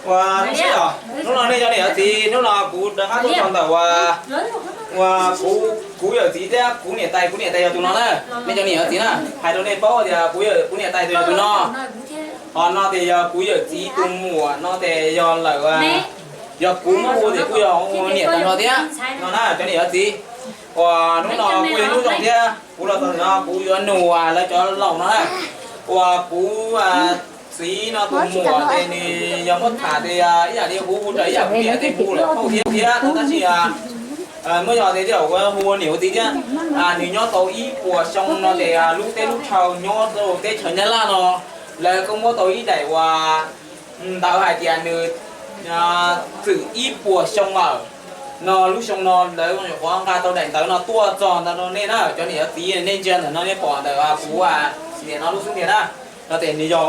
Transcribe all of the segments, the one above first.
Ua, zoo siab yom, hnub no nej cov niam cov txiv, hnub no kuv rov qab tuaj txog ntawm ua, ua kuv, kuv yawm txiv thiab kuv niam tais, kuv niam tais yog tus no na. Nej cov niam cov txiv na, hais rau nej paub tias kuv, kuv niam tais tus yog tus no. Ho no ces yog kuv yawm txiv tus muam, no ces yog lawm, yog kuv muab hu ces kuj yog hu niam tais no thiab no na cov niam cov txiv. Ua hnub no kuj yog hnub zoo thiab, kuv los txog no kuv yuav nug lawv cov laus no na, ua kuv txiv no tus muam ces nws yog muab tham tias ib yam li hu hu raws ib yam kuv niam ces hu lawm thiab thiab no tab sis muab yog tias hu ua niam ua txiv thiab. Nws nyob tau ib puas xyoo no ces lub teb lub chaw nyob rau teb chaws Nyab Laj no, lawv kuj muab tau ib daim uas ntawv hais tias nws txwm ib puas xyoo lawm no. Lub xyoo no lawv nyuam qhuav nqa tau daim ntawv no tuaj txog ntawm no nej na cov niam cov txiv, nej ntsia ntawm no nej pom ntawm kuv niam no lub xub ntiag na. No ces nws yog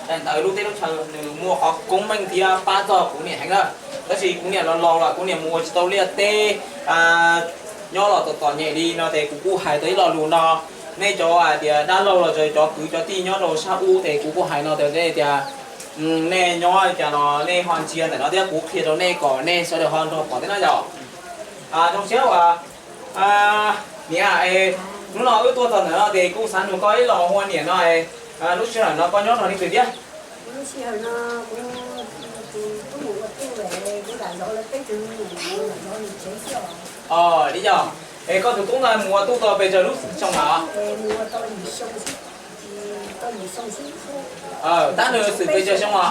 daim ntawv lub teb lub chaw nws muaj qhov koob meej thiab pab txog kuv niam heev na. Tab sis kuv niam los laus lawm, kuv niam mus ua tsis tau liaj teb, nyob los txom txom nyem li no ces kuv kuj hais tau ib lo lus no. Nej cov hais tias dab laug los cov kwv cov tij nyob rau sab ub ces kuv kuj hais no rau nej tias nej nyob li cas los nej ho ntsia ntawm no thiab kuv qhia rau nej kom nej sawv daws ho nrog pom thiab na yom. Zoo siab uas niam, hnub no wb tuaj txog ntawm no ces kuj xav nug koj ib los hu ua niam no, lub sij hawm no koj nyob rau leej twg thiab? Li yog, es koj tus tub ntawd mus ua tub tau pes tsawg lub xyoo lawm? Tab nws xwm pes tsawg xyoo os?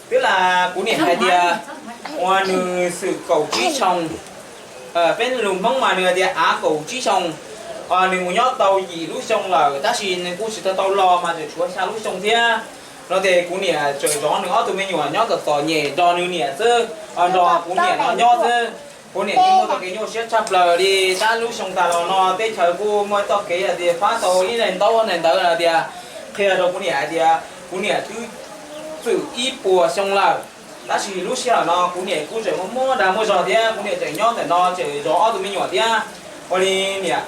Twb las kuv niam hais tias ua nws xwm kaum tsib xyoo. Peb lus Hmoob mas nws hais tias av kaum tsib xyoo. Nws mus nyob tau yim lub xyoo lawm tab sis nws kuj tsis tau tau los mas tseem tshuav xya lub xyoo thiab. No ces kuv niam tseem zov nws ob tug me nyuam nyob txom txom nyem nrog nws niam xwb, nrog kuv niam no nyob xwb. Kuv niam yeej muaj txoj kev nyuaj siab tshaj plaws li. Tab lub xyoo tas los no teb chaws kuj muaj txoj kev hais tias fab tau ib daim ntaub daim ntawv hais tias qhia rau kuv niam hais tias kuv niam twb txwm ib puas xyoo lawm. Tab sis lub sij hawm no kuv niam kuj tseem muaj muaj dag muaj zog thiab kuv niam tseem nyob ntawm no tseem zov ob tug me nyuam thiab. Ua li niam,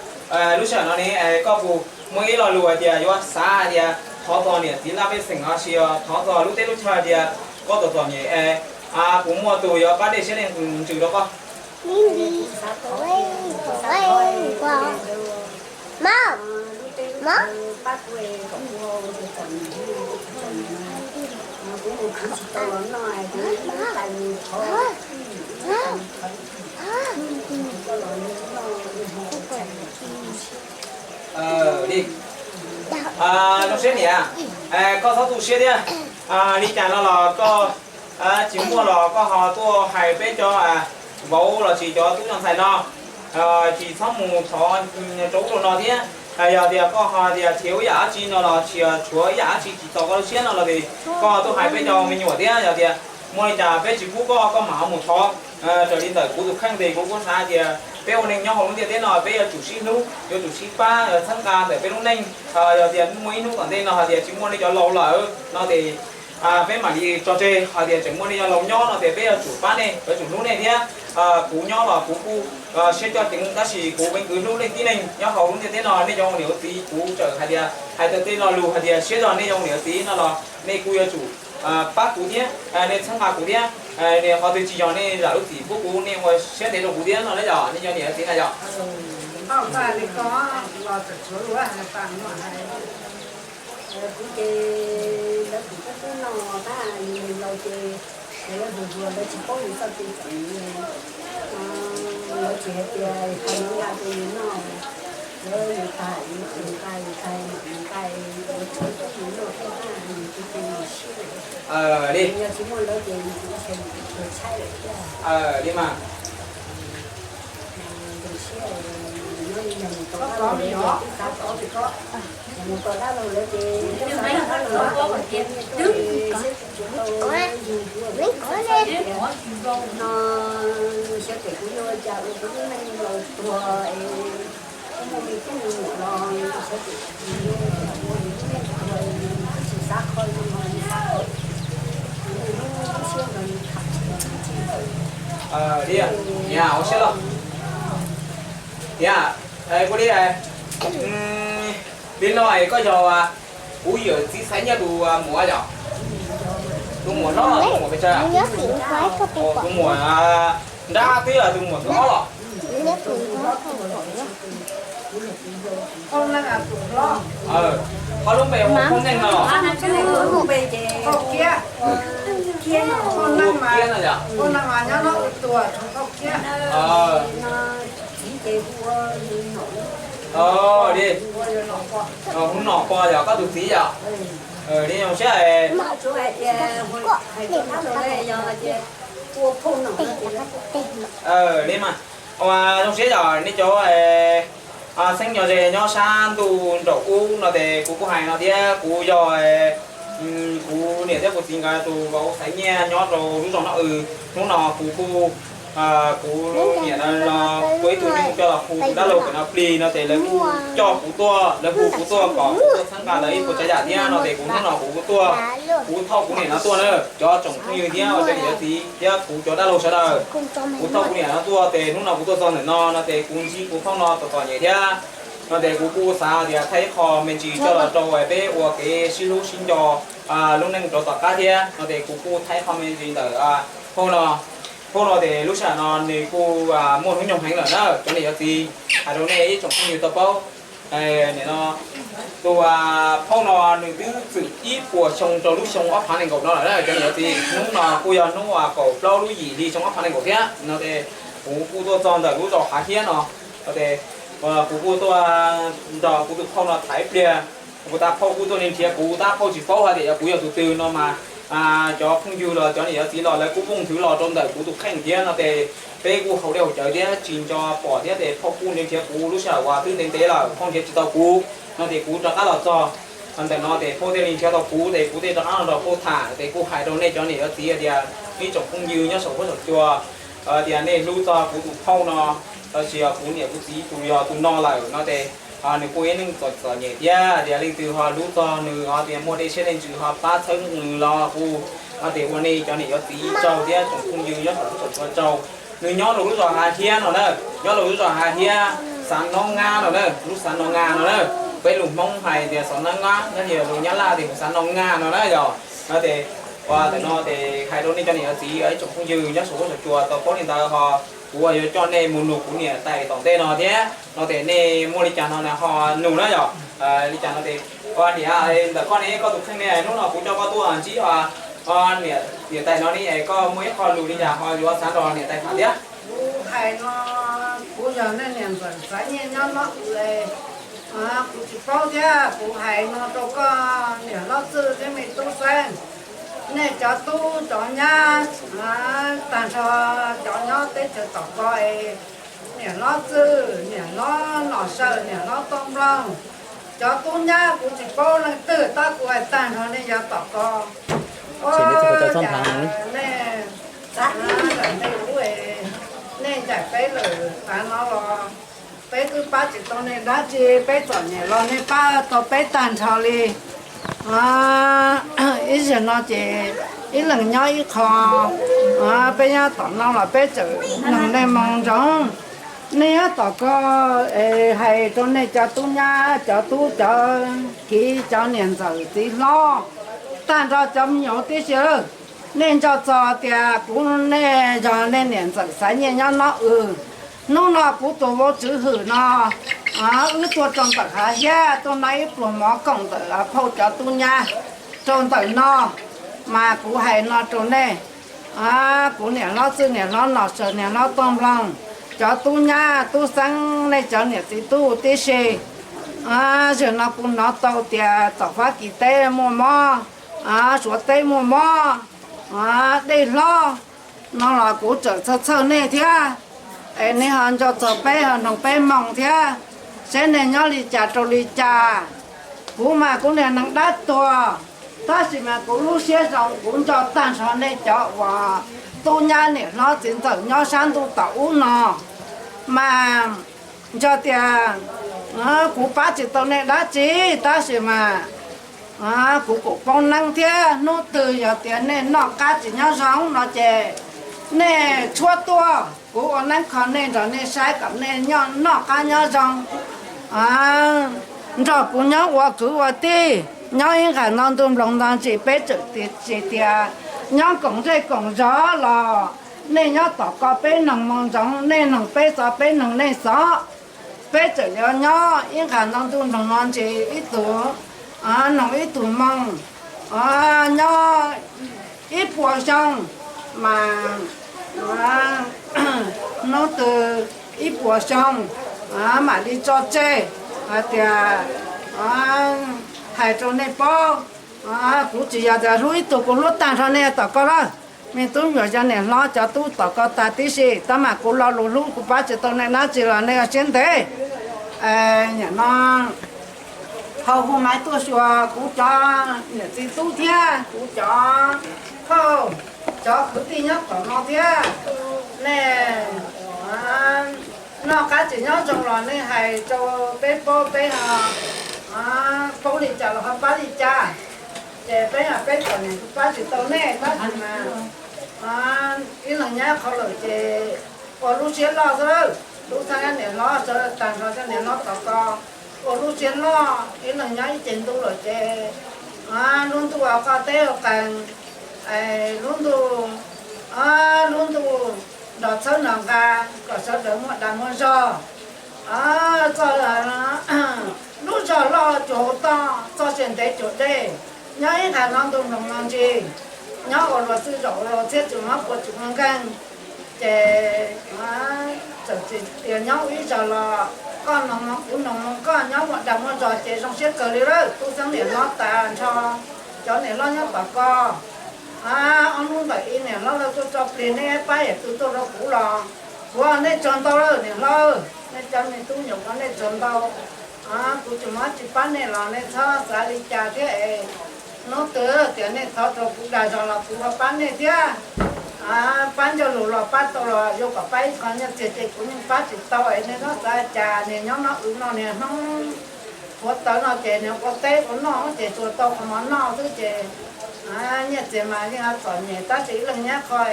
lub sij hawm no ne koj puas muaj ib lo lus hais tias yuav xav hais tias thov txog niam txiv laj pej xeem los sis thov txog lub teb lub chaw hais tias koj txom txom nyem, puas muaj tus yuav pab dej siab dej ntsws rau koj? Zoo siab niam, koj txhob tu siab thiab. Li cas no los koj tsis muaj los koj ho tuaj hais peb cov vauv los sis cov tub cov ntxhais no, tsis txhob mus thov rau ub rau no thiab. Yog tias koj ho tias nrhiav ib yam dab tsi no los tsis tshuav ib yam dab tsi tsis txaus koj lub siab no los es koj tuaj hais peb cov me nyuam thiab. Yog tias muaj li cas peb tsis pub koj, koj mam ho mus thov. Raws li ntawm kuv tus kheej ces kuv kuj xav tias peb ua neeg nyob hauv lub ntiaj teb no peb yuav tsum sib hlub, yuav tsum sib pab txhawb nqa ntawm peb lub neej. Yog tias muaj ib hnub tom ntej no hais tias tsis muaj nej cov laus lawm no ces peb mam li tso tseg. Hais tias tseem muaj nej cov laus nyob no ces peb yuav tsum pab nej, yuav tsum hlub nej thiab. Kuv nyob los kuv kuj siab coj ceev tab sis kuv yeej hlub leej tib neeg nyob hauv lub ntiaj teb no. Nej cov ua niam ua txiv kuv txawm hais tias hais tau tej lo lus hais tias siab zog nej cov ua niam ua txiv no los nej kuj yuav tsum pab kuv thiab, nej txhawb nqa kuv thiab. Qhov twg tsis yog nej zam lub txim pub kuv, nej ua siab ntev rau kuv thiab no na yom, nej cov niam ua txiv na yom. Kuv ces lawv kuj pub pub no tab nws laus ces lawv hluas hluas lawv tsis paub yus txoj kev txom nyem, lawv tsis hais tias hais nqa rau yus noj, lawv yus tas yus nqa, yus tas yus nqa, lawv tsis paub yus noj thiab tab nws kuj tu yus siab. Li yog tsis muaj lawv ces yus tus ntxhais yus tus tshaib lawm thiab. Li mas. Zoo siab, nyob li yog mus tau dab laug lawv ces twb xav tau, mus tau dab laug lawv ces twb xav tau dab laug lawv tau tias nej tuaj es siab tsis tsuav tau yus, kuv ua tus tub xav tias no xyov ces kuv yuav ua cas ua kuv lub neej laus tuag es kuv muaj me tub me nyuam los xyov ces kuv yuav ua cas ua yus lub neej tuag, yus twb tsis xav kho yus los yus xav kho yus, kuv niaj hnub lub siab nrog yus tham tsis tau txog txij. Niam, ua siab lauj. Niam, kuv li, li no es koj yog kuv yawm txiv Xaiv Nyiaj tus muam yom? Tus muam hlob, tus muam pes tsawg? Tus muam nrab twb yog tus muam thib ob los. Qhov lub npe hu Phauj Neej no. Phauj Kiab no yom. Li, hnub no pog yog koj tus txiv yom. Li zoo siab. Li mas, zoo siab yog nej cov xeeb nyo ze nyob sab ntuj nraum ub no ces kuv kuj hais no thiab, kuv yog kuv niam thiab kuv txiv nkawd tus vauv xaiv nyiaj nyob rau lub zos no. Hnub no kuv kuj, kuv niam no, kuv ib tug neeg coj los hu tus dab laug pem no plig no ces lawv kuj coj kuv tuaj, lawv hu kuv tuaj kom kuv tuaj txhawb nqa lawv ib puas tsav yam thiab no ces kuv hnub no kuv tuaj, kuv thauj kuv niam no tuaj na, cov tsoom phooj ywg thiab cov niam cov txiv thiab kuv cov dab laug sawv daws. Kuv thauj kuv niam no tuaj ces hnub no kuv tuaj txog ntawm no no ces kuv ntsib kuv phauj no tom txom nyem thiab no ces kuv kuj xav tias thaij ib qho me ntsis coj los rau peb ua kev sib hlub sib nco lub neej rau tom qab thiab no ces kuv kuj thaij ib qho me ntsis ntawm phauj no. Phauj no ces lub sij hawm no nws kuj muaj hnub nyoog heev lawm na cov niam cov txiv, hais rau nej ib tsoom phooj ywg tau paub. Nim no tus phauj no nws twb txwm ib puas xyoo rau lub xyoo ob phav nees nkaum no lawm na cov niam cov txiv. Hnub no kuj yog hnub kaum plaub lub yim hli xyoo ob phav nees nkaum thiab no ces kuv kuj tuaj txog ntawm lub zos Hav Hiab no ces kuv kuj tuaj nrog kuv tus phauj no tham ib pliag. Kuv tus phauj kuj tuaj nrhiav kuv, tus phauj tsis paub hais tias yog kuv yog tus twg no mas cov phooj ywg los cov niam cov txiv los lawv kuj vooj ntxwv los rau ntawm kuv tus kheej thiab no ces peb kuj haus dej haus cawv thiab tsis nco pom thiab ces phauj kuj nrhiav kuv lub sij hawm uas twb ntev ntev lawm phauj nrhiav tsis tau kuv no ces kuv rov qab los txog ntawm no ces phauj thiaj li nrhiav tau kuv ces kuv thiaj rov qab los nrog phauj tham ces kuj hais rau nej cov niam cov txiv tias ib tsoom phooj ywg nyob saum huab saum cua tias nej hlub txog kuv tus phauj no los sis yog kuv niam kuv txiv tus yog tus no lawm no ces nws kuj ib neeg txom txom nyem thiab tias leej twg ho hlub txog nws ho tias muaj dej siab dej ntsws ho pab txhawb nws los kuj no ces ua nej cov niam cov txiv tsaug thiab tsoom phooj ywg nyob saum huab saum cua tsaug. Nws nyob rau lub zos Hav Hiab no na, nyob rau lub zos Hav Hiab, xav Nob Ngab no na, lub xav Nob Ngab no na. Peb lus Hmoob hais tias xav Nob Ngab, nyob li lus Nyab Laj tias xav Nob Ngab no na yog no ces ua ntawm no ces hais rau nej cov niam cov txiv ib tsoom phooj ywg nyob saum huab saum cua tau paub li ntawd ho kuv yuav coj nej mus nug kuv niam tais tom ntej no thiab no ces nej muaj li cas no ho nug na yom. Li cas no ces ua niam ntawm koj ne, koj tus kheej ne, hnub no kuv coj koj tuaj ntsib niam tais no ne, koj muaj ib qho lus li cas ho yuav xav nrog niam tais tham thiab? Kuv hais no, kuv yog nej niam ntxawm Xaiv Nyiaj nyob no, kuv tsis paub thiab kuv hais no rau koj niam hlob Txwj thiab me tub Xeeb, nej cov tub cov nyab, tag nrho cov nyob teb chaws tom ko es niam hlob Txwj, niam hlob Nom Saw, niam hlob Tooj Nploog, cov tub nyab kuv tsis paub leej twg tab kuv hais tag nrho nej yav tom ko. Ua cas nej, nej ub, nej ncaim peb lawm tav no los peb twb pab tsis tau nej dab tsi, peb txom nyem los nej pab tau peb tag nrho li. Ib zaug no ces ib leeg nyob ib qho, peb nyob tom no los peb tseem noog nej moo ntsoov. Nej nyob tom ko, hais rau nej cov tub nyab cov tub cov kiv cov niam ntxawm txiv hlob, tag nrho cov me nyuam tib si, nej nco txog tias kuv nej yog nej niam ntxawm Xaiv Nyiaj nyob no wb. Hnub no kuv tus vauv Tswv Hwm no, wb tuaj rau ntawm Hav Hiab tuaj noj ib pluag mov koom ntawm phauj cov tub nyab rau ntawm no, mas kuv hais no rau nej, kuv niam hlob Txwj, niam hlob Nom Saw, niam hlob Tooj Nploog, cov tub nyab tub Xeeb, nej cov niam txiv tub tib si, zaum no kuv hnov tau tias tom Fab Kis teb muaj mob, Suav teb muaj mob, dej hlob no los kuv tseem txhawj txhawj nej thiab. Es nej ho nco txog peb ho noog peb moo thiab, seb nej nyob li cas rau li cas. Kuv mas kuv niag neeg dab tuag, tab sis mas kuv lub siab zoo kuv nco tag nrho nej cov uas tub nyab niam hlob txiv ntxawm nyob sab ntuj tom ub no, mas nco tias kuv pab tsis tau nej dab tsi, tab sis mas kuv kuj poob neeb thiab. Hnub twg yog tias nej noj qab tsis nyob zoo no ces nej tshuab tuaj, kuv ua neeb kho nej nrog nej saib kom nej noj qab nyob zoo, nrog kuv nyob ua kwv ua tij, nyob ib nqag nto ntuj nploos nto ntsis peb tseem tsis tias Nyob koom zej koom zos los nej nyob tom ko peb noog moo ntsoov, nej noog peb xov peb noog nej xov. Peb txawm yuav nyob ib nqag no ntuj nroog no ntsis ib tug noog ib tug moo, nyob ib puas xyoo mas hnub twg ib puas xyoo mam li tso tseg. Hais tias, hais rau nej paub, kuv tsis yog tias hlub ib tug kuv hlub tag nrho nej tom ko lawm. Me tub me nyuam yog niam hlob cov tub tom ko tag tib si, tab mas kuv lo lus hlub kuv pab tsis tau nej dab tsi los nej ua siab ntev. Nim no ho hu maiv tuaj xyuas kuv cov niam txiv tub thiab kuv cov phauj, cov kwv tij nyob tom no thiab. Nej noj qab tsis nyob zoo los nej hais rau peb paub, peb ho paub li cas los ho pab li cas. Ces peb peb txom nyem pab tsis tau nej tab sis mas ib leeg nyob qhov lawm ces ua lub siab loj xwb. Tub txhab niam hlob sawv daws tag nrho cov niam hlob tom ko ua lub siab loj, ib leeg nyob ib ce ntuj lawm ces lub ntuj ua qoj teb ua qees, lub ntuj, lub ntuj nrog txhawb nrog nqa kom sawv daws muaj dag muaj zog. Txoj lub zog loj cuag hauv toj, txoj sia ntev cuag dej, nyob ib nqag no ntuj nroog no ntsis, nyob ua luag txwj zaum ua luag txhiab tsis mob pua tsis muaj nkeeg. Ces txawm tsis tias nyob ua ib zog los koj noog kuv noog koj, nyob muaj dag muaj zog ces zoo siab kawg li lawm. Tub txhab niam hlob tas nrho cov niam hlob nyob tom ko, ob hnub ntawm ib niam hlob lawv tuaj tso plig, nej pab yam twg tuaj rau kuv los kuv ua nej tsaug ntau lawm niam hlob. Nej cov me tub me nyuam ko nej tsaug ntau. Kuv tsis muaj dab tsi pab nej los nej txhob xav li cas thiab es hnub twg tias nej thov rau kuv dag zog los kuv ho pab nej thiab. Pab ncauj lus los pab tau los yuav kom pab ib qho nyiaj txiag ces kuv yeej pab tsis tau es nej txhob xav cas. Niag nyob no wb no niag hnub qhuav tawv no ces niag ua teb ua noj ces tsuas tau qhov mov noj xwb ces nyiaj txiag mas yeej txom nyem tab sis ib leeg nyob qhov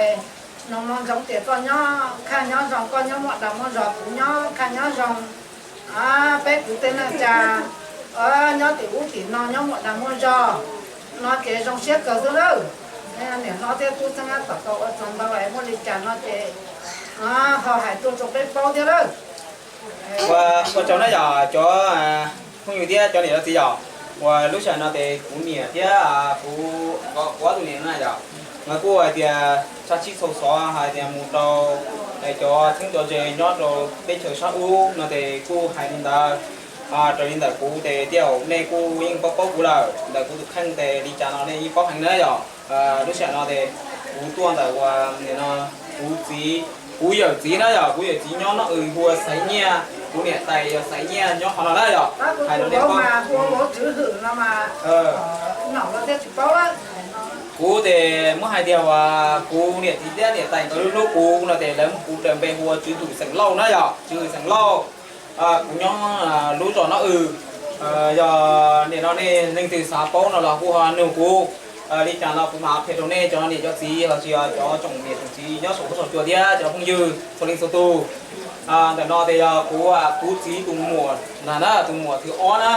no no ntsoov tias koj nyob khaj nyob zoo, koj nyob muaj dag muaj zog, kuv nyob khaj nyob zoo. Peb kwv tij neej tsa nyob tim ub tim no nyob muaj dag muaj zog no ces zoo siab kawg xwb lawm. Niam hlob thiab tub txhab tom tau ua tsaug ntau es muaj li cas no ces ho hais tuaj rau peb paub thiab lawm. Ua tsaug na yog cov phooj ywg thiab cov niam cov txiv yom. Uas lub sij hawm no ces kuv niam thiab kuv, kuv ob tug niam no yom, nkawd kuj hais tias tsa tshij txhua xov hais tias mus rau cov txheeb cov ze nyob rau teb chaws sab ub no ces kuj hais li ntawd. Raws li ntawm kuv ces tej zaum nej kuj yeej paub paub kuv lawm, ntawm kuv tus kheej ces li cas no nej yeej paub heev na yom. Lub sij hawm no ces kuv tuaj ntawm uas nim no kuv txiv, kuv yawm txiv na yom, kuv yawm txiv nyob Naj Ws hu ua Xaiv Nyiaj, kuv niam tais yog Xaiv Nyiaj nyob qhov no na yom. Hais rau nej paub, kuv ces muab hais tias uas kuv niam txiv thiab niam tais nkawd hlub hlub kuv no ces lawv muab kuv daws npe hu ua Tswv Hwm xeem Lauj na yom, Tswv Hwm xeem Lauj. Kuv nyob lub zos Naj Ws, yog nim no nej leej twg xav paub no los kuj ho nug kuv. Li cas no kuv mam qhia rau nej cov niam cov txiv los sis cov tsoom niam tsoom txiv nyob saum huab saum cua thiab cov phooj ywg txhua leej txhua tus. Ntawm no ces yog kuv, kuv txiv tus muam na, tus muam thib ob na.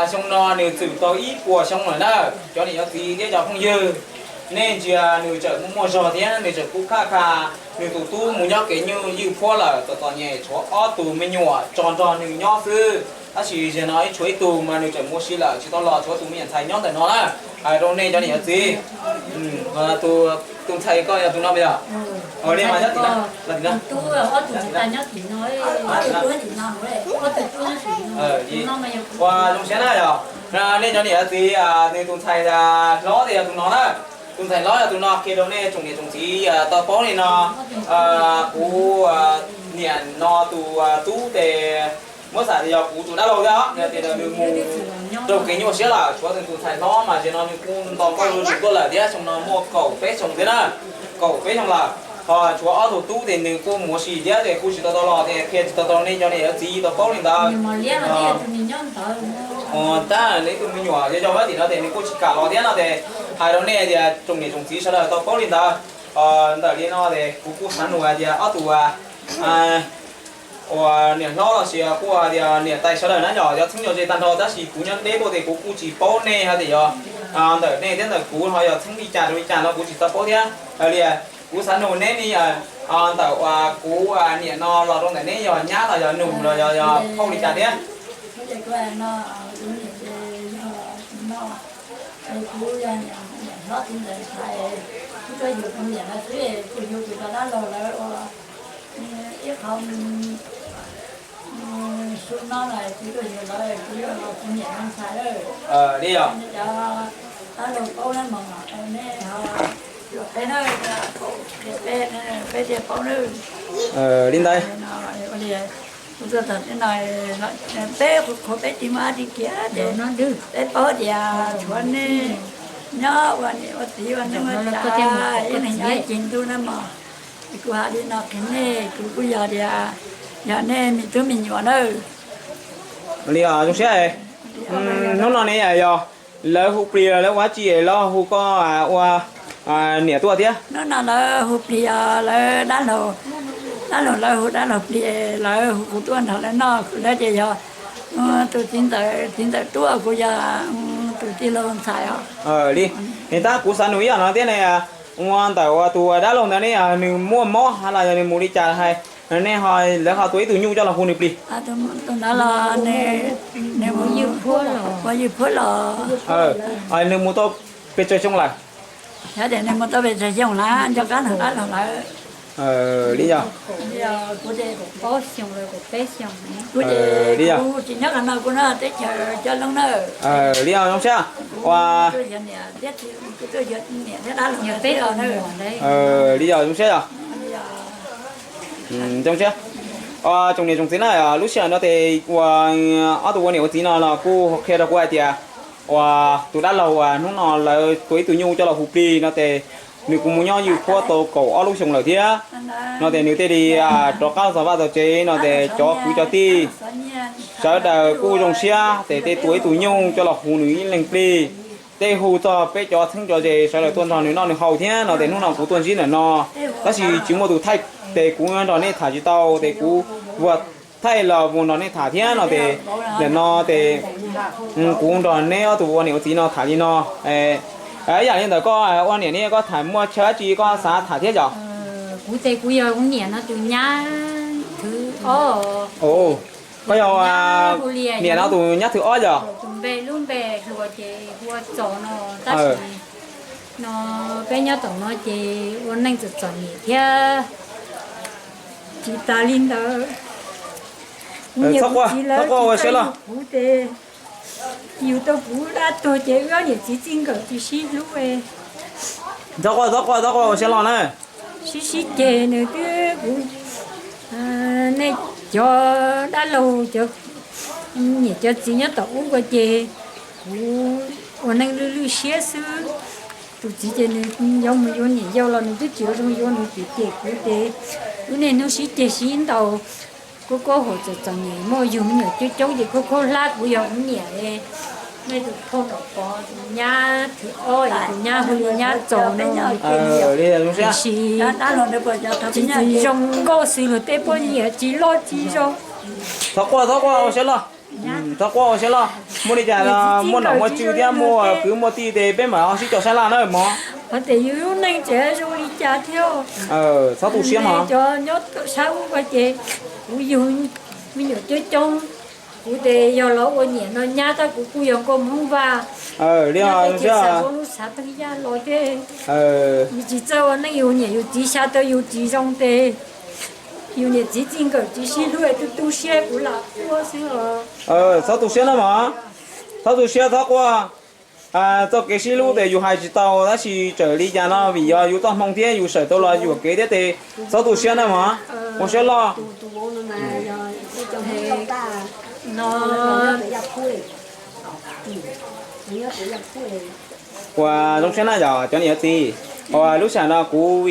Xyoo no nws txwm tau ib puas xyoo lawm na. Cov niam cov txiv thiab cov phooj ywg, nej ntsia nws tseem muaj muaj zog thiab nws tseem kub khaj kha. Nws tus tub mus nyob kev nyuj ywj phuab lawm, txom txom nyem tshuav ob tug me nyuam tso nrog nws nyob xwb. Tab sis zaum no ib tshuav ib tug mas nws tseem mus ua si lawm tsis tau los, tshuav tus me nyuam ntxhais nyob ntawm no na. Hais rau nej cov niam cov txiv, tus ntxhais koj yog tus no yog? Ua li mas nyob tim no, ua zoo siab na yog. Nej cov niam cov txiv, nws tus ntxhais hlob tias yog tus no na. Tus ntxhais hlob yog tus no, qhia rau nej tsoom niam tsoom txiv tau paub li no. Kuv niam no tus tub ces muab xav tias yog kuv tus dab laug thiab, yog tias nws mus raug kev nyuaj siab lawm, tshuav nws tus ntxhais hlob mas zaum no nws kuj nto nkauj zuj zus tuaj lawm thiab, xyoo no muaj kaum peb xyoo thiab na, kaum peb xyoo lawm. Ho tshuav ob tug tub ces nws kuj mus ua si thiab ces kuj tsis tau tau los ces qhia tsis tau tau nej cov niam cov txiv tau paub li ntawd. Tab nws ib tug me nyuam yog yog tim no ces nws kuj tsis kam los thiab no ces hais rau nej tias tsoom niam tsoom txiv sawv daws tau paub li ntawd. Ntawm li no ces kuv kuj xav nug hais tias ob tug uas niam hlob los sis kuj hais tias niam tais sawv daws na yog cov txheeb cov ze tag nrho, tab sis kuv nyob deb tuaj ces kuv kuj tsis paub nej hais tias yog ntawm nej thiab ntawm kuv ho yog txheeb li cas rau li cas no kuv tsis tau paub thiab. Li kuv xav nug neb ne, ntawm uas kuv niam no los rau ntawm neb yog nyab los yog nus los yog phauj li cas thiab? Kuv yog niam hlob txiv ntxawm Xaiv, kuv tuaj yug kuv niam no xwb, kuv yug kuv cov dab laug lawv ua ib qho su no lawm, kuv tuaj yug lawv, kuv yog kuv niam no Xaiv lawm. Li yog cov dab laug paub na mog, nej ho yuam peb na, peb thiaj paub na. Li ntawd, kuv tuaj txog tej no, peb qhuav peb tsis muaj dab tsi kiag ces peb paub tias tshuav nej nyob ua niam ua txiv ua neej ua tsav ib leeg nyob ib ceg ntuj na mog. Kuv hais li no qhia nej, kuv kuj yog tias yog nej me tub me nyuam nawb. Li os, zoo siab. Hnub no ne yog lawv hu plig lawv ua dab tsi lawv hu koj ua niam tuaj thiab? Hnub no lawv hu plig, lawv dab laug, dab laug lawv hu dab laug plig, lawv hu kuv tuaj nrog lawv noj, kuv lawv ces yog tus txiv ntxawm, txiv ntxawm tuaj, kuv yog tus tij laug ntxhais os. Li, tab kuv xav nug ib yam no thiab ne, ua ntawm tus dab laug ntawd ne, nws muaj mob hab los yog nws mus li cas hais, nej ho, lawv ho tua ib tug nyuj coj los hu nws plig? Tus ntawd los nws mus ua ywj phuab los, nws mus tau pes tsawg xyoo lawm? Yog tias nws mus tau pes tsawg xyoo lawm, nco qab nug dab laug lawv. Li yog, kuv ces kuv ces kuv tsis nyob qhov no, kuv nyob teb chaws Coob Loob na. Li yog, zoo siab. Ua, li yog, zoo siab yog. Zoo siab. Tsoom niam tsoom txiv na, lub sij hawm no ces ua, ob tug ua niam ua txiv no los kuj qhia rau kuv hais tias uas tus dab laug uas hnub no lawv tua ib tug nyuj coj los hu plig no ces nws kuj mus nyob ywj phuab tau kaum ob lub xyoo lawm thiab. No ces nws thiaj li rov qab txog vaj txog tsev no ces cov kwv cov tij sawv daws kuj zoo siab ces tej tua ib tug nyuj coj los hu nws ib leeg plig. Tej hu txog peb cov txheeb cov ze sawv daws tuaj nrog nws noj nws haus thiab no ces hnub no kuv tuaj ntsib ntawm no, tab sis tsis muaj tus thaij ces kuv nrog nej tham tsis tau ces kuv vuag thaij los vuag nrog nej tham thiab no ces ntawm no ces kuv nrog neb ob tug ua niam ua txiv no tham li no. Ib yam li ntawd koj ua niam ne koj tham muaj chaw dab tsi koj xav tham thiab yom? Kuv ces kuv yog kuv niam no tus nyab thwv ob. Koj yog niam no tus nyab thwv ob yog? Tus npe lub npe hluas ces hu ua Txos no, tab sis no peb nyob tom no ces ua neej txom txom nyem thiab. Tsis tas li ntawd, kuv niam kuv txiv lawv tsis txawj yug kuv ces yug tau kuv dab tuag ces wb ob niam txiv txij nkawm tsis sib hlub. Txhob quaj, txhob quaj, txhob quaj, ua siab loj na. Sib sib ceg nws twb, kuv, nej cov dab laug cov niam cov txiv nyob tom ub ko ces kuv ua neej lwj lwj siab xwb. Tus txiv ces nws yuav mus yuav niam yau los nws twb tsis yuav zoo yuav, nws tseem cem kuv ces lub niaj hnub sib ceg sib ntaus, kuv kuj hum txom txom nyem, muaj yug me nyuam coob coob ces kuv kuj hlab kuv yog kuv niam. Nej tus phauj Nom Pov tus nyab thwv ob es tus nyab hu li nyab Txos no, tiam sis tsis zoo nkauj xws luag tej poj niam, tsis loj tsis zoo. Txhob quaj, txhob quaj, ua siab loj. Txhob quaj, ua siab loj. Muaj li cas muaj nom muaj tswv thiab muaj kwv muaj tij ces peb mam ho sib cog sab laj na mog. Hos tias yus lub neej tseem zoo li cas thiab. Txhob tu siab mog. Cov nyob sab ub ko ces kuv yug me nyuam coob coob, kuv ces yog los ua niam no nyab tab kuv kuj yog nkauj Hmoob Vaj. Li os, xav lub xav peej yaj los ces yus tsis txawj ua neej, yus niam yus txiv xya tau yus tsis zoo ces yus niam txiv txij nkawm tsis sib hlub, tu tu siab kuv lam quaj xwb os. Txhob tu siab na mog, txhob tu siab, txhob quaj. Txoj kev sib hlub ces yus hais tsis tau, tab sis txawm li cas no vim yog yus txoj hmoo thiab yus sawm tau los yuam kev thiab ces txhob tu siab na mog, ua siab loj. Ua zoo siab na yog cov niam txiv, ua lub sij hawm no kuv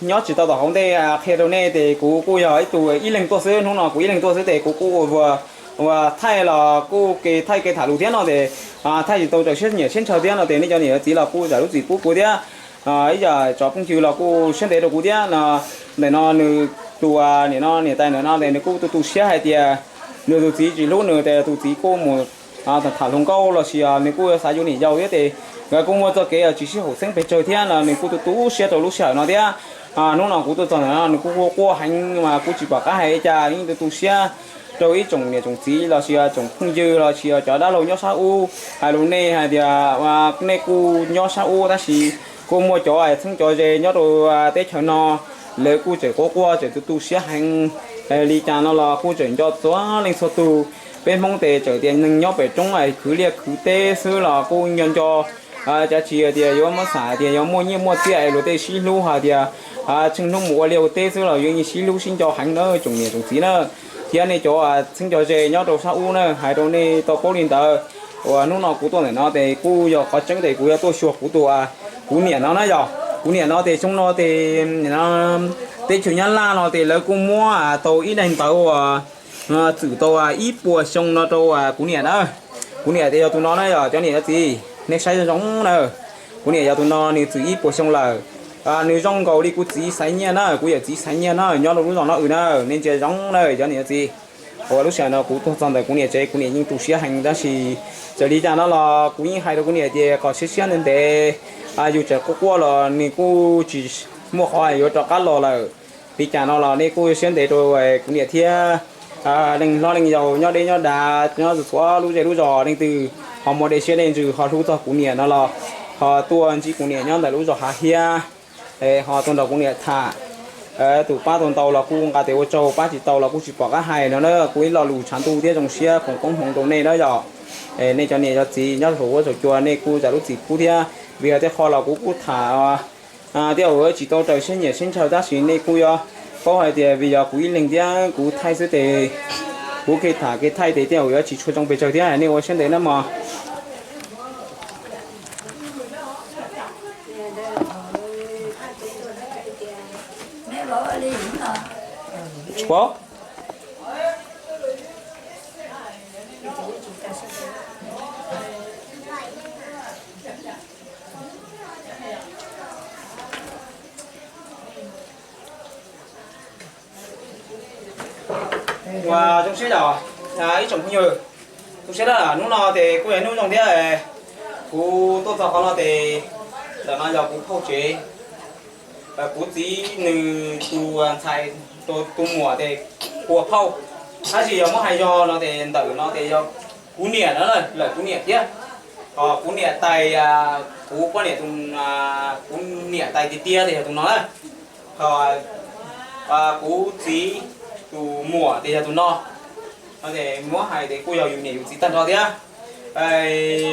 nyob tsis tau tom hauv ntej qhia rau nej ces kuv kuj yog ib tug ib leeg tuaj xwb, hnub no kuv ib leeg tuaj xwb ces kuv kuj ua, ua thaij los kuj kev thaij kev tham lus thiab no ces thaij tsis tau raws siab nyiam siab ntshaw thiab no ces nej cov niam txiv los kuj zam lub txim pub kuv thiab. Ib yam tsoom phooj ywg los kuj siab ntev rau kuv thiab no. Ntawm no nws tus niam no niam tais ntawm no ces nws kuj tu tu siab hais tias nws tus txiv tsis hlub nws ces tus txiv kuj mus tham hluas nkauj los sis nws kuj xav yuav niam yau thiab ces Nkawd kuj muaj txoj kev tsis sib haum xeeb pes tsawg thiab no, nws kuj tu tu siab rau lub sij hawm no thiab. Hnub no kuv tuaj txog ntawm no nws kuj quaj quaj heev mas kuv tsis pom qab hais li cas, yeej tu tu siab rau ib tsoom niam tsoom txiv los sis tsoom phooj ywg los sis cov dab laug nyob sab ub. Hais rau nej hais tias nej kuj nyob sab ub tab sis kuj muaj cov txheeb cov ze nyob rau teb chaws no, lawv kuj tseem quaj quaj tseem tu tu siab heev li cas no los kuj tseem nco txhua leej txhua tus. Peb Hmoob tes txawm tias neeg nyob pem roob khwv liaj khwv teb xwb los kuj nco nco cas tsis tias yuav muab xam tias yog muaj nyiaj muaj txiaj es luag tej sib hlub hais tias tsheej hnub mus ua liaj ua teb xwb los yuav sib hlub sib nco heev na tsoom niam tsoom txiv na, thiab nej cov txheeb cov ze nyob rau sab ub na, hais rau nej tau paub li ntawd. Uas hnub no kuv tuaj ntawm no ces kuj yog qhov tseeb ces kuv yuav tuaj xyuas kuv tus, kuv niam no na yog, kuv niam no ces xyoo no ces teb chaws Nyab Laj no ces lawv kuj muab tau ib daim ntawv uas txwm tau ib puas xyoo no rau kuv niam na. Kuv niam ces yog tus no na yog cov niam cov txiv nej saib zoo zoo na. Kuv niam yog tus no nws txwm ib puas xyoo lawm. Nws zoo nkaus li kuv txiv Xaiv Nyiaj na, kuv yawm txiv Xaiv Nyiaj na nyob rau lub zos no na, nej ntsia zoo na cov niam cov txiv. Uas lub sij hawm no kuv tuaj txog ntawm kuv niam tsev kuv niam yeej tu siab heev tab sis txawm li cas no los kuv yeej hais rau kuv niam tias kom siab siab ntev ntev, yus tseem quaj quaj los nws kuj tsis muaj qhov yuav rov qab los lawm. Li cas no los nej kuj siab ntev rau kuv niam thiab. Leej hlob leej yau nyob deb nyob dav nyob txhua lub zej lub zos leej twg ho muaj dej siab dej ntsws ho hlub txog kuv niam no los ho tuaj ntsib kuv niam nyob ntawm lub zos Hav Hiab, ho tuaj nrog kuv niam tham. Tus pab tau ntau los kuj nqa tes ua tsaug, pab tsis tau los kuj tsis pom qab hais no na. Kuv ib lo lus tshav ntuj thiab zoo siab foom koob hmoov rau nej na yog. Nej cov niam cov txiv nyob saum huab saum cua nej kuj zam lub txim pub thiab, vim yog tej qho los kuv kuj tham thiab ua tsis tau raws siab nyiam siab ntshaw tab sis nej kuj yuav paub hais tias vim yog kuv ib leeg thiab kuv thaij xwb ces kuv kev tham kev thaij tes thiaj yuav tsis tshua zoo pes tsawg thiab nej ua siab ntev na mog. Uas zoo siab yog ib tsoom phooj ywg, zoo siab na hnub no ces kuj yog hnub zoo thiab. Kuv tuaj txog qhov no ces ntawm no yog kuv phauj tsev, kuv txiv nws tus ntxhais, tus muam ces hu ua phauj, tab sis yog muab hais yog no ces ntawm no ces yog kuv niam no lawm kuv niam thiab. Ho kuv niam tais, kuv poj niam tus, kuv niam tais tiag tiag ces yog tus no na. Ho kuv txiv tus muam ces yog tus no. No ces muab hais ces kuj yog yus niam yus txiv tag nrho thiab.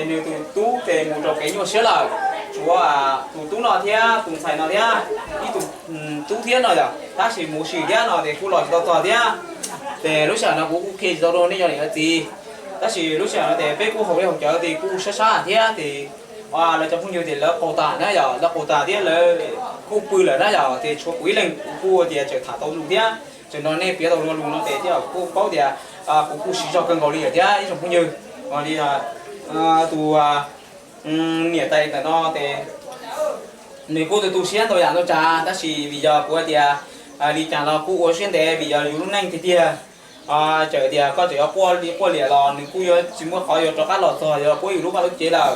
Nws tus tub ces mus rau kev nyuaj siab lawm, tshuav tus tub no thiab tus ntxhais no thiab ib tug tub thiab no yog tab sis mus ua si thiab no ces kuj los tsis tau txog thiab. Ces lub sij hawm no kuv kuj qhia tsis tau rau nej cov niam cov txiv, tab sis lub sij hawm no ces peb kuj haus dej haus cawv ces kuj sab sab thiab ces lawv cov phooj ywg ces lawv qaug tas na yog lawv qaug tas thiab lawv kuj pw lawm na yog ces tshuav kuv ib leeg kuv kuj tias tseem tham tau lus thiab tseem nrog nej piav tau lus no ces thiaj kuj paub tias kuv kuj siv zog kawg nkaus li lawm thiab ib tsoom phooj ywg. Li tus niam tais ntawm no ces nws kuj tu tu siab ntau yam ntau tsav tab sis vim yog kuv tias li cas los kuj ua siab ntev vim yog yus lub neej tiag tiag. Txawm tias koj tseem yuav quaj li quaj liam los nws kuj yuav tsis muaj qhov yuav rov qab los txog yuav puab yus lub vaj lub tsev lawm.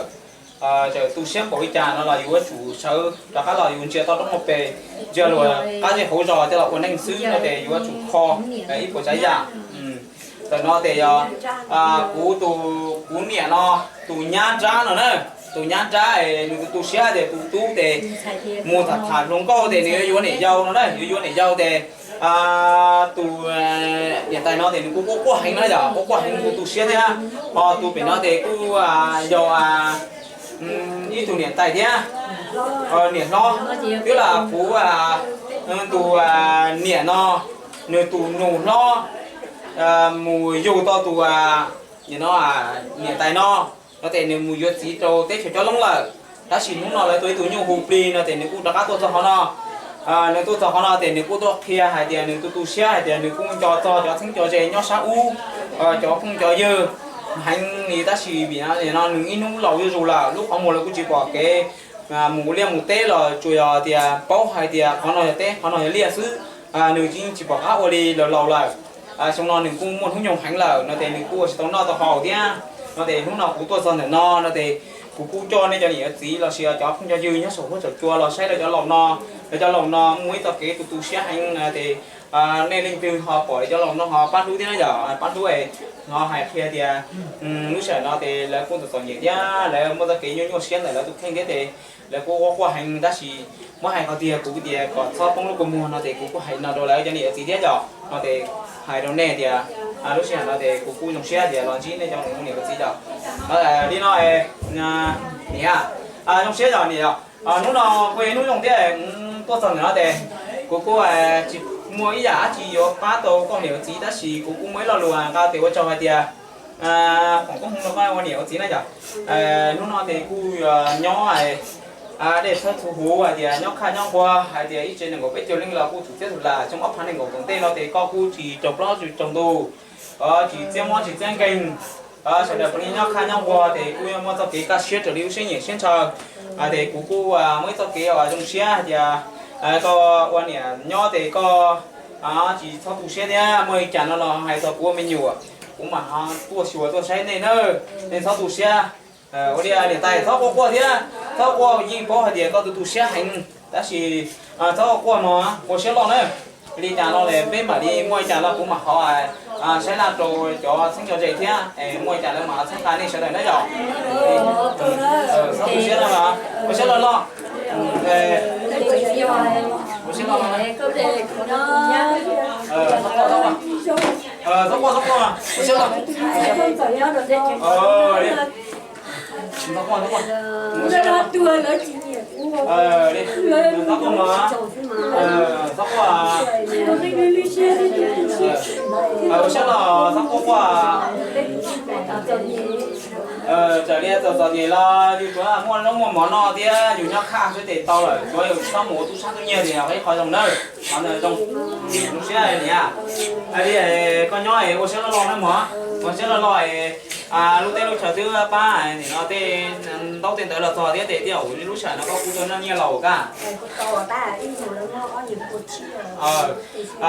Txawm tu siab npaum li cas no los yus yuav tsum sawv rov qab los yus ntsia toj roob hauv pes, ntsia luag qab zej hauv zos coj los ua neej xwb no ces yus yuav tsum kho ib puas tsav yam. Ntawm no ces yog kuv tus, kuv niam no tus nyab nrab no na, tus nyab nrab es nws tu tu siab tias tus tub ces mus tham tham hluas nkauj ces nws yuav yuav niam yau no na, yuav yuav niam yau ces tus niam tais no ces nws kuj quaj quaj heev na yog quaj quaj heev tu tu siab thiab. Ho tus pem no ces kuj yog ib tug niam tais thiab, niam hlob, twb los kuv tus niam no nws tus nus hlob mus yug tau tus niam tais no, no ces nws mus yuav txiv rau teb chaws Cob Loob lawm. Tab sis hnub no lawv tua ib tug nyuj hu plig no ces nws kuj rov qab tuaj txog qhov no. Nws tuaj txog qhov no ces nws kuj tuaj qhia hais tias nws tu tu siab hais tias nws kuj nco txog cov txheeb cov ze nyob sab ub, cov phooj cov ywg heev li tab sis vim no nws ib hnub laus zuj zus lawm lub qhov muag lawv kuj tsis pom kev mus liaj mus teb los tsuas yog tias paub hais tias qhov no yog teb qhov no yog liaj xwb. Nws tsis, tsis pom qab ua li laus laus lawm. Xyoo no nws kuj muaj hnub nyoog heev lawm no ces nws kuj ua tsis tau noj tau haus thiab. No ces hnub no kuv tuaj txog ntawm no no ces Kuv kuj coj nej cov niam cov txiv los sis cov phooj cov ywg nyob saum huab saum cua los saib lawv cov laus no. Lawv cov laus no muaj ib txoj kev tu tu siab heev no ces nej leej twg ho pom lawv cov laus no ho pab hlub thiab na yom, pab hlub es ho hais qhia tias lub sij hawm no ces lawv kuj txom txom nyem thiab lawv muaj txoj kev nyuaj nyuaj siab ntawm lawv tus kheej thiab ces lawv kuj quaj quaj heev tab sis muab hais qhov tiag kuv tias kom txhob poob lub kua muag no ces kuv kuj hais no rau lawv cov niam cov txiv thiab yom no ces hais rau nej tias lub sij hawm no ces kuv kuj zoo siab tias los ntsib nej cov niam cov txiv yom. Li no niam, zoo siab yom niam yom. Hnub no kuj yog hnub zoo thiab tuaj txog ntawm no ces kuv kuj tsis muaj ib yam dab tsi yuav pab tau koj niam txiv tab sis kuv kuj muaj ib lo lus nqa tes ua tsaug hais tias foom koob hmoov rau koj ua niam ua txiv na yom. Hnub no ces kuj nyob dej txhawb txhuv huv hais tias nyob khaj nyob nquag hais tias ib tsev nees nkaum peb caug leej los kuj tsum txiab tus lam xyoo ob phav nees nkaum tawm ntej no ces koj kuj tsis raug plaub tsis raug ntug, tsis txiab mob tsis txiab nkeeg. Sawv daws puav leej nyob khaj nyob nquag ces kuj muaj txoj kev kaj siab raws li lub siab nyiam siab ntshaw. Ces kuv kuj muaj ib txoj kev uas zoo siab hais tias koj ua niam nyob ces koj tsis txhob tu siab thiab muaj li cas no los hais txog kuv ua me nyuam, kuv mam ho tuaj xyuas tuaj saib nej na. Nej txhob tu siab. Ua li niam tais txhob quaj quaj thiab, txhob quaj, yeej paub hais tias koj tu tu siab heev tab sis txhob quaj mog, ua siab loj na. Li cas no peb mam li muaj li cas no kuv mam ho saib laj rau cov txheeb cov ze thiab muaj li cas lawv mam txhawb nqa nej sawv daws na yom. Txhob tu siab no, ua siab loj loj. Ua siab loj loj. Txhob quaj, txhob quaj, ua siab loj. Txhob quaj, txhob quaj. Txhob quaj mog. Txhob quaj. Ua siab loj, txhob quaj quaj. Txawm li txom txom nyem los yus tsuas muaj zaub muaj mov noj thiab yus nyob khaj xwb ces tau lawm, tsuav yus txhob mus ua tub sab tub nyiag ces yog ib qho zoo nawb. Qhov ntawd zoo, zoo siab niam. Li koj nyob ua siab loj loj na mog, ua siab loj loj. Lub teb lub chaw twb pab nim no tej ntaub tej ntawv los txog thiab ces tej zaum lub sij hawm no koj kuj tau nyiaj laus kab.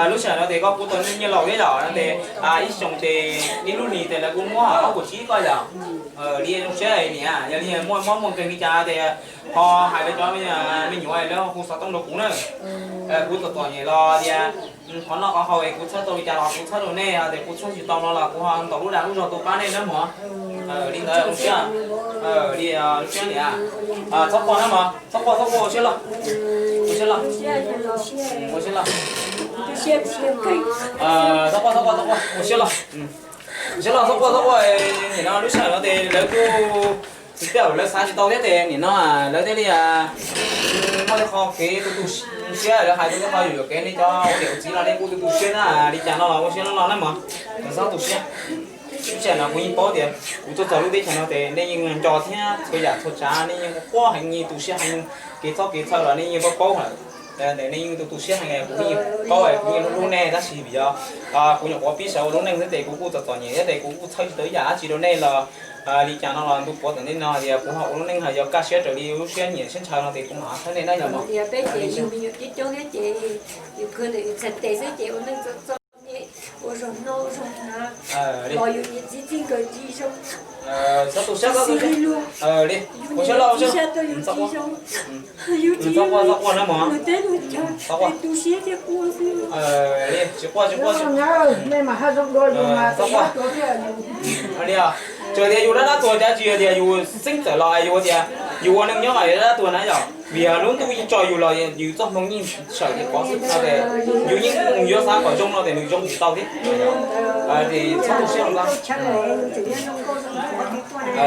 Lub sij hawm no ces koj kuj tau nyiaj laus thiab yom, no ces ib xyoos ces ib lub hlis ces lawv kuj muab ob puas tsib koj yom. Li zoo siab niam, yog li muaj mob muaj nkeeg li cas ces ho hais rau cov me nyuam lawv ho hu xov tooj rau kuv na. Kuv txom txom nyem los tias qhov noj qhov haus es kuv txhawb tau li cas los kuv txhawb rau nej, tias kuv txhawb tsis tau no los kuv ho ntaus lub dag lub zog tuaj pab nej na mog. Li ntawd zoo siab. Li zoo siab niam. Txhob quaj na mog, txhob quaj, txhob quaj, ua siab loj. Ua siab loj. Ua siab loj. Txhob quaj, txhob quaj, txhob quaj, ua siab loj. Ua siab loj, txhob quaj, txhob quaj. Nim no lub sij hawm no ces lawv kuj tej lawv xav tsis tau thiab ces nim no lawv thiaj li muaj tej qho kev tu tu siab, lawv hais tej qho yuam yuam kev, nej cov ua niam ua txiv no nej kuj tu tu siab na, li cas no los ua siab loj loj na mog, txhob tu siab. Lub sij hawm no kuv yeej paub tias kuv tuaj txog lub teb chaws no ces nej yeej nco thiab txhua yam txhua tsav nej yeej quaj heev, yeej tu siab heev, kev txob kev txhawj los nej yeej paub paub lawm. Ntawm nej yeej tu tu siab heev, kuv yeej paub kuv yeej hlub hlub nej tab sis vim yog kuv nyuam qhuav pib sawv ua lub neej xwb ces kuv kuj txom txom nyem thiab ces kuv kuj txhawb tsis tau ib yam dab tsi rau nej los li cas no los ntu puav tawm ntej no tias kuv ho ua lub neej ho yog kaj siab raws li lub siab nyiam siab ntshaw no ces kuv mam txhawb nej na yom mog. Txhob tu siab, txhob tu siab. Li, ua siab loj, ua siab loj. Txhob quaj, txhob quaj na mog. Txhob quaj. Li, tsis quaj, tsis quaj, tsis quaj. Li os, txawm tias yus dab dab tuag cas tsis yog tias yus xeeb txawm los yus tias yus ua neej nyob los yus dab dab tuag na yom, vim yog lub ntuj yeej tso yus los yus txoj hmoo yeej sawm ces pov xwb no ces yus yeej mus yuav xav kom zoo no ces nws zoo tsis tau thiab. Ces txhob tu siab rau ntawd.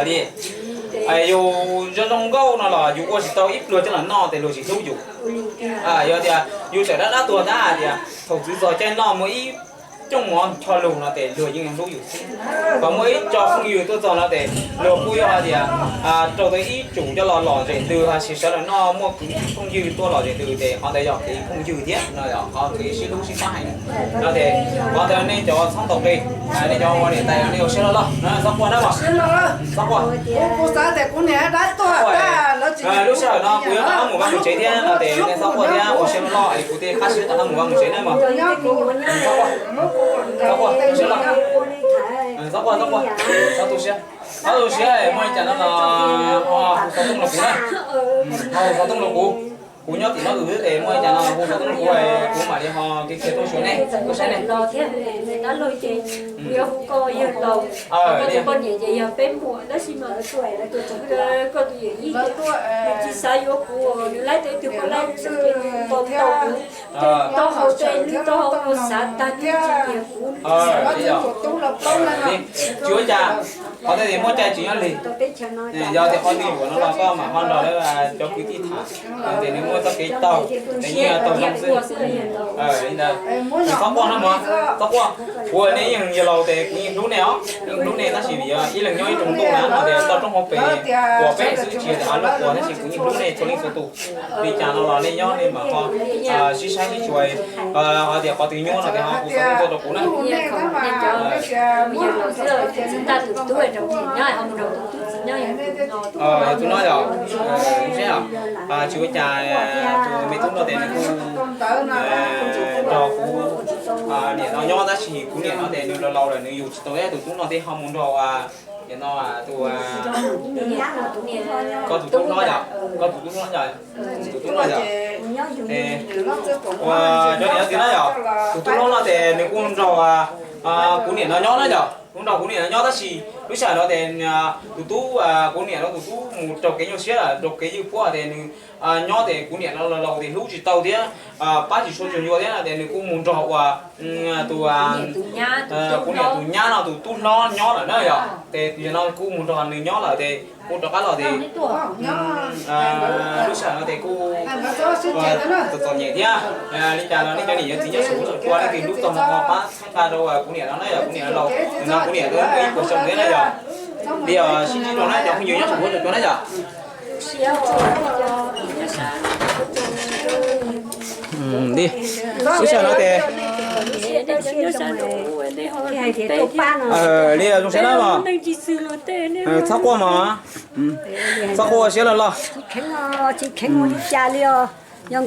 Li, yus zoo zoo nkauj no los yus ua tsis tau ib pluag coj los noj ces luag tsis hlub yus. Yog tias yus txawm dab dab tuag tab hais tias thaum txwv txog caij noj muaj ib cooj mov ncho lug no ces luag yeej hlub yus xwb. Kom muaj ib co phooj ywg tuaj txog no ces luag kuj yog hais tias raug tau ib tsum coj los lom zem ntws, los sis sawv daws noj muaj kwv phooj ywg tuaj lom zem ntws ces qhov ntawd yog kev phooj ywg thiab no, qhov kev sib hlub sib pab heev no ces qhov ntawd nej cov txhob ntaus nqi, nej cov ua niam tais nej ua siab loj loj, txhob quaj na mog. Txhob quaj. Lub sij hawm no kuv yuav rov qab mus vaj mus tsev thiab no ces nej txhob quaj thiab ua siab loj loj es kuv thiaj qab siab rov qab mus vaj mus tsev na mog. Txhob quaj, txhob quaj, ua siab loj. Txhob tu siab, txhob tu siab, muaj li cas no los hu xov tooj rau kuv na. Hu xov tooj rau kuv, kuv nyob tim no xwb es muaj li cas no los hu xov tooj rau kuv, kuv mam li ho qhia tuaj xyuas nej, tuaj saib nej. Los thiab, dab laug ces kuv yuav hu koj yawg laus, koj tus poj niam ces yog peb muam, tab sis mas koj tus yawm yij ces nws tsis xav yuav kuv, nws laib tau ib tug poj laib ces nws ntaus ntaus kuv, ces tau hau ces nws tau hau ua xav tag nws tsis nyiam kuv. Tsis ua cas, qhov tej tias muaj cai tsis nyob lig. Yog tias qhov twg yuam no los koj mam ho nrog lawv cov kwv tij tham, ces nws muaj txoj kev taug, ces yeej taug zoo xwb. Li ntawd, txhob quaj no mog, txhob quaj. Kuv nej yeej yog laus ces kuv yeej hlub nej os, yeej hlub nej tab sis vim ib leeg nyob ib rooj ntuj na no ces toj roob hauv pes, quas peb xwb tsis yog tias lub quas tab sis kuv yeej hlub nej txhua leej txhua tus. Li cas no los nej nyob nej mam ho sib saib sib xyuas, hais tias qhov twg nyuaj no ces ho hu xov tooj tuaj rau kuv na. Yog tus no yog, tsis ua cas, tus me tub no ces nws kuj nrog kuv niam no nyob tab sis kuv niam no ces nws laus laus lawm nws yug tsis tau thiab, tus tub no thiaj ho mus nrog tus, koj tus tub hlob yom, koj tus tub hlob yom, tus tub no yom. Ua cov niam txiv na yom, tus tub hlob no ces nws kuj nrog kuv niam no nyob na yom, kuj nrog kuv niam no nyob tab sis lub sij hawm no ces tus tub, kuv niam no tus tub mus raug kev nyuaj siab lawm, raug kev ywj puab ces nws nyob ces kuv niam no laus laus ces hlub tsis tau thiab, pab tsis tshua tsuag ncua thiab no ces nws kuj mus nrog uas tus, kuv niam tus nyab no tus tub hlob nyob lawm na yom, ces yog no kuj mus nrog nws nyob lawm ces kuj rov qab los ces lub sij hawm no ces kuj txom txom nyem thiab. Li cas los nej cov niam yawm txiv nyob saum huab saum cua leej twg hlub txog no ho pab txhawb nqa rau kuv niam no na yom, kuv niam laus no kuv niam twb muaj ib puas xyoo thiab na yom. Li os sib ntsib dua na cov phooj ywg nyob saum huab saum cua na yom. Lub sij hawm no ces li zoo siab na mog, txhob quaj mog, txhob quaj ua siab loj loj.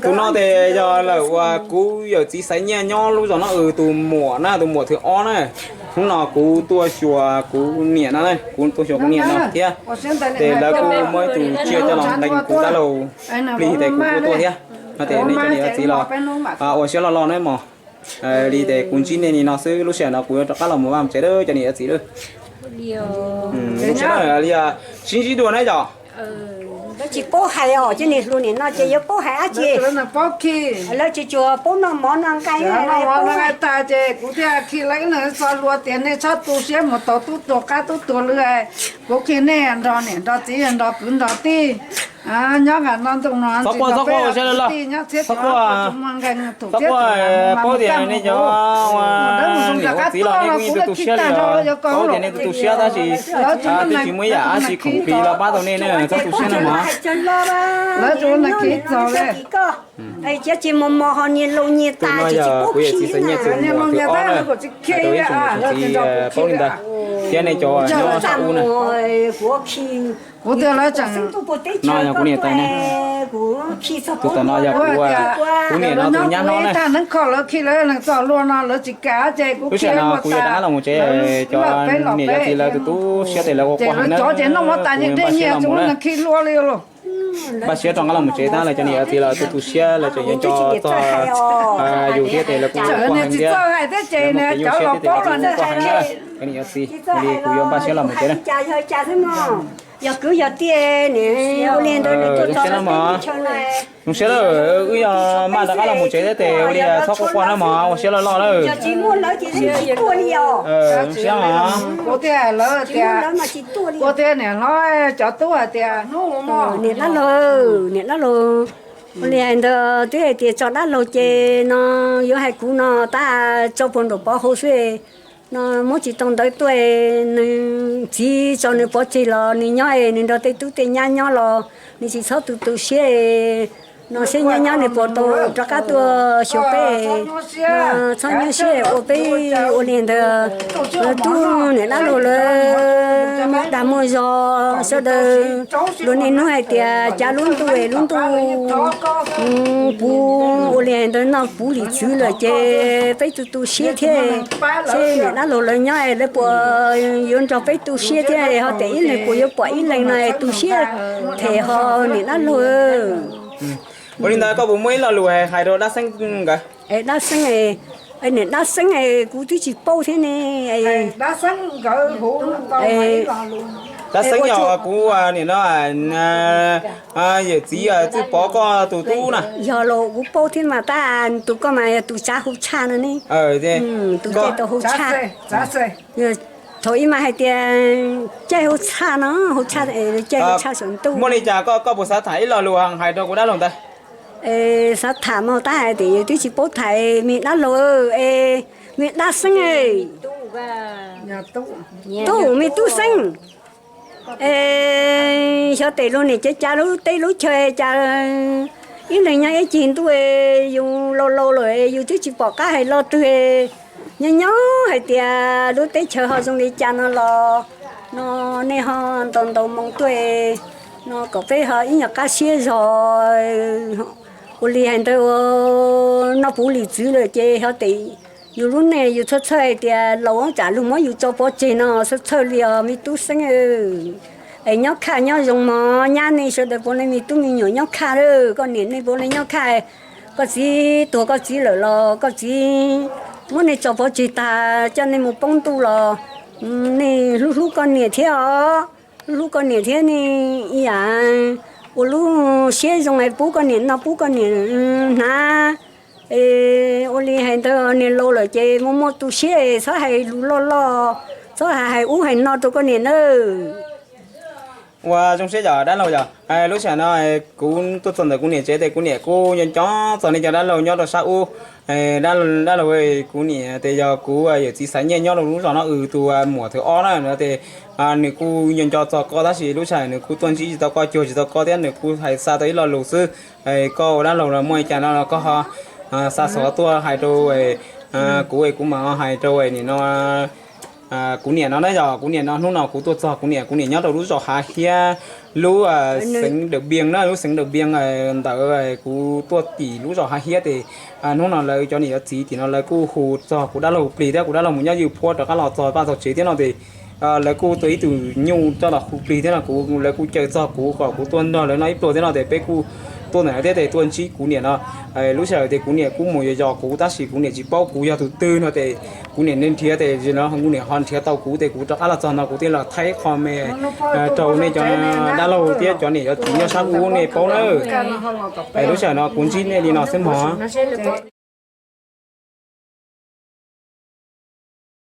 Tus no ces yog lawm uas kuv yawm txiv Xaiv Nyiaj nyob lub zos no, tus muam na, tus muam thwv ob na. Hnub no kuv tuaj xyuas kuv niam no, kuv tuaj xyuas kuv niam no thiab. Ces lawv kuj muab ib tug tsiaj coj los nqee kuv dab laug plig ces kuv kuj tuaj thiab. No ces nej cov niam cov txiv los ua siab loj loj na mog. Li ces kuv ntsib nej li no xwb, lub sij hawm no kuv yuav rov qab los mus vaj mus tsev lawm cov niam cov txiv lawm. Lub sij hawm no li sib ntsib dua na yom. Lawv tsis paub hais os, cov niam hluas nim no ces yuav paub hais dab tsi? Lawv tsis tsuas paub noj mov noj nqaij. Tag ces kuv thiaj khi lawv ib leeg txog hlua tias nej txhob tu siab mus tau tub tuag qab tub tuag lwj. Kuv khi nej nrog niam nrog txiv nrog kwv nrog tij nyob nqa noj ntoo no tsis nrog peb kwv tij nyob txhiab txhua tsis muaj nqee tus thiab tus paub tias nej cov niam ua txiv los nej kuj yeej tu tu siab li os, paub tias nej tu tu siab tab sis twb tsis muaj ib yam dab tsi khoom plig los pab tau nej na, txhob tu siab no mog. Lawv tsis nqis txog li. Tsis mos mos ho nyias laus nyias tas tsis tsis paub khi na. Paub li ntawd thiab nej cov nyob sab ub na. Kuv tias lawv tseem no yog kuv niam tais ne. Tus tom no yog kuv, kuv niam no tus nyab hlob ne. Lub sij hawm no kuv yuav rov qab los mus tsev, cov niam cov txiv lawv tu tu siab tes lawv ua quaj heev na, kuv npaj siab los mus lawm. Npaj siab rov qab los mus tsev tab lawv cov niam cov txiv lawv tu tu siab lawv tseem yuav nco txog yus thiab tes lawv kuj quaj heev thiab. Lawv muaj kev nyuaj siab thiab tes lawv kuj quaj heev na. Cov niam cov txiv, li kuv yuav npaj siab los mus tsev na. Yog kwv yog tij, zoo siab lawm, wb yog maj rov qab los mus tsev thiab tes ua li txhob quaj quaj na mog, ua siab loj loj lawm. Zoo siab mog. Kuv thiaj lawv tias, kuv thiab niam hlob cov tub hais tias hnub mus mog, niam dab laug, niam dab laug, ua li hais ntawd twb hais tias tso dab laug ces no yuav hais kuv no tab tso puag nraum pov hauv xwb. No muab tsis tau ntawv tuaj, nws txiv tso nws pov tseg los nws nyob es nws nrog tej tub tej nyab nyob los nws tsis txhob tu tu siab. No siab nyob nyob nws puas tau rov qab tuaj xyuas peb, txhob nyuaj siab ua peb ua li ntawd. Tub niam dab laug lawm. Dag muaj zog sawv daws, luag niaj hnub hais tias cas lub ntuj es lub ntuj puv ua li hais ntawd no puv lim txwv lawm ces peb tu tu siab thiab, seb niam dab laug lawv nyob es lawv puas yuav nrog peb tu siab thiab ho tias ib leeg puas yuav pom ib leeg no es tu siab them ho niam dab laug. Ua li ntawd koj puas muaj ib lo lus hais rau dab xeeb nkawd? Dab xeeb, niam dab xeeb es kuv twb tsis paub thiab ne. Dab xeeb yog kuv niam no, yawm txiv Txwj Pov koj tus tub na. Yog los kuv paub thiab mas tab tus koj mas yog tus tsav hauv tshaj no ne. Tus caij tau hauv tshaj. Thaum ib mas hais tias caij hauv tshaj no, hauv tshaj, caij hauv tshaj saum ntuj. Muaj li cas koj puas xav tham ib lo lus hais rau kuv dab laug ntawd? Xav tham mas tab hais tias yus twb tsis paub tham, me dab laug, me dab xeeb, tub, me tub xeeb. Xyov tes luag niam cev cas lub teb lub chaw cas ib leeg nyob ib ceg ntuj, yus laus laus lawm yus twb tsis pom qab hais lo twg. Nyob nyob hais tias lub teb chaws ho zoo li cas no los, no nej ho ntaus ntaus moo tuaj no kom peb ho ib nyuag qab siab zog. Ua li hais ntawd, noj puv lim txwv lawm ces ho tes yus lub neej yus txhawj txhawj hais tias laus tsam luag muab yus tso pov tseg no, txhawj txhawj li os me tub xeeb. Es nyob khaj nyob zoo mog, nyab nej sawv daws puav leej me tub me nyuam nyob khaj lawm, koj niam nej puav leej nyob khaj. Koj txiv tuag koj txiv lawm los koj txiv muab nej tso pov tseg tag coj nej mus poob ntuj los nej hlub hlub koj niam thiab os, hlub hlub koj niam thiab nej ib yam ua lub siab zoo es pub koj niam noj pub koj niam hnav. Ua li hais ntawd niam laus lawm ces muaj muaj tu siab, txhob hais lus loj loj, txhob hais hais ub hais no rau koj niam nawb. Ua zoo siab yog dab laug yog lub sij hawm no kuv tuaj txog ntawm kuv niam tsev tes kuv niam kuj nco nco txog nej cov dab laug nyob rau sab ub. Dab laug, kuv niam tes yog kuv yawm txiv Xaiv Nyiaj nyob rau lub zos no, tus muam thawj ob na no tes nws kuj nco nco txog koj tab sis lub sij hawm nws kuj tuaj ntsib tsis tau koj, cuag tsis tau koj thiab nws kuj hais xa tau ib lo lus xwb. Koj ua dab laug los muaj li cas no los koj ho xa xov tuaj hais rau kuv, kuv mam hais rau nim no kuv niam no na. Yog kuv niam no hnub no kuv tuaj txog kuv niam, kuv niam nyob rau lub zos Hav Hiab, lub xeev Dawm Npias na, lub xeev Dawm Npias ntawd. Kuv tuaj tim lub zos Hav Hiab tes hnub no lawv cov niam cov txiv tim no lawv kuj hu txog kuv dab laug plig thiab kuv dab laug mus nyob ywj phuab rov qab los txog paj txog tsev thiab no tes lawv kuj tua ib tug nyuj coj los hu plig thiab no kuv, lawv kuj caw txog kuv kom kuv tuaj nrog lawv noj ib pluag thiab no tes peb kuj tuaj ntawm no thiab tes tuaj ntsib kuv niam no. Lub sij hawm tes kuv niam kuj mus yos yos kuv tab sis kuv niam tsis paub kuv yog tus twg no tes kuv niam nrhiav tes kuv niam ho nrhiav tau kuv tes kuv rov qab los txog no kuv thiaj los thaij qho me rau nej cov dab laug thiab cov niam cov txiv nyob sab ub nej paub nawb. Lub sij hawm no kuv ntsib nej li no xwb mog.